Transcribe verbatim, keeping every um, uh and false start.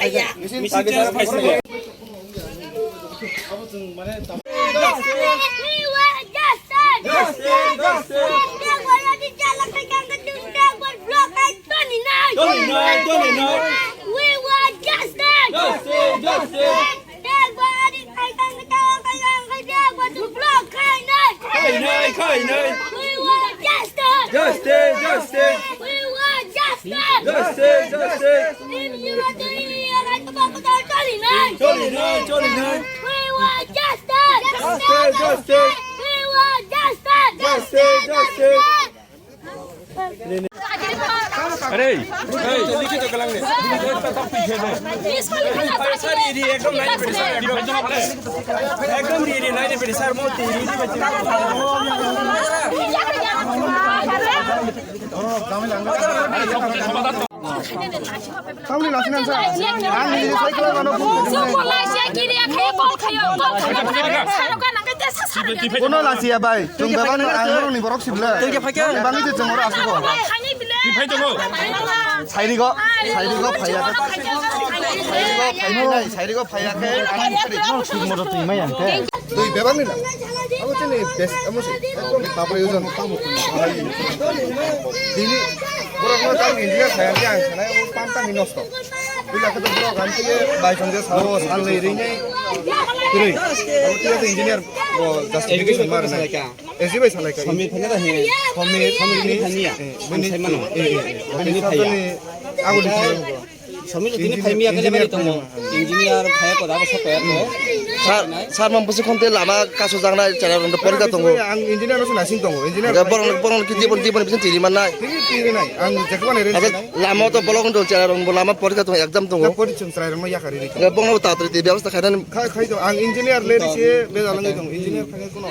Justice, justice. Tony nai, Tony nai. We want justice. Justice, justice. Khainai, khainai. We want justice. Justice, justice. We want justice. Justice, justice. Tony nai, Tony nai. We want justice. Justice, justice. We want justice. Justice, justice. Hey, hey. Sir, iri ekdom nai pedi sir, ekdom. Ekdom iri, iri nai pedi sir, mo iri, iri. Tamni lasi nang sa. Ang ni cycle ano phone. Kono lasi ya bai. Chwng bebak no ang norok ni borok sibla. Bebak ni chwng oro asuk o. Sairigo, sairigo phaiya. Sairigo phaiya, sairigo phaiya khe. Twi bebak ni na. Abo chini best, amo si. Ekdom tapre ojon. Dini borok no tam India phaiya khe ang sanai abo pam tang ni nosto. Ila khe to borok ang khe bai song je sao sal nei ring nei. Kwrwi. Abo twi engineer bo justification mar na. Esi bai salai ka. Samir phanya da he. Samir, Samir ni phanya. Bini sai mano. Bini phaya. Ago di phaya. Samir tini phai miya kele bari tongo. Engineer phaya ko da ko sapa ko. Sir, sir, mam pusi khonte lama kaso jangnai chara rong porika tongo. Ang engineer no nasing tongo. Engineer. Borong borong ki dibon dibon bisin tiri mannai. Tiri tiri nai. Ang jekwan ere. Lama to bolong do chara rong lama porika tongo exam tongo. Pori chung chara rong yakari. Borong ta tri ti byabostha khaina. Khai khai to ang engineer le ri se be jalang tongo. Engineer khai kono.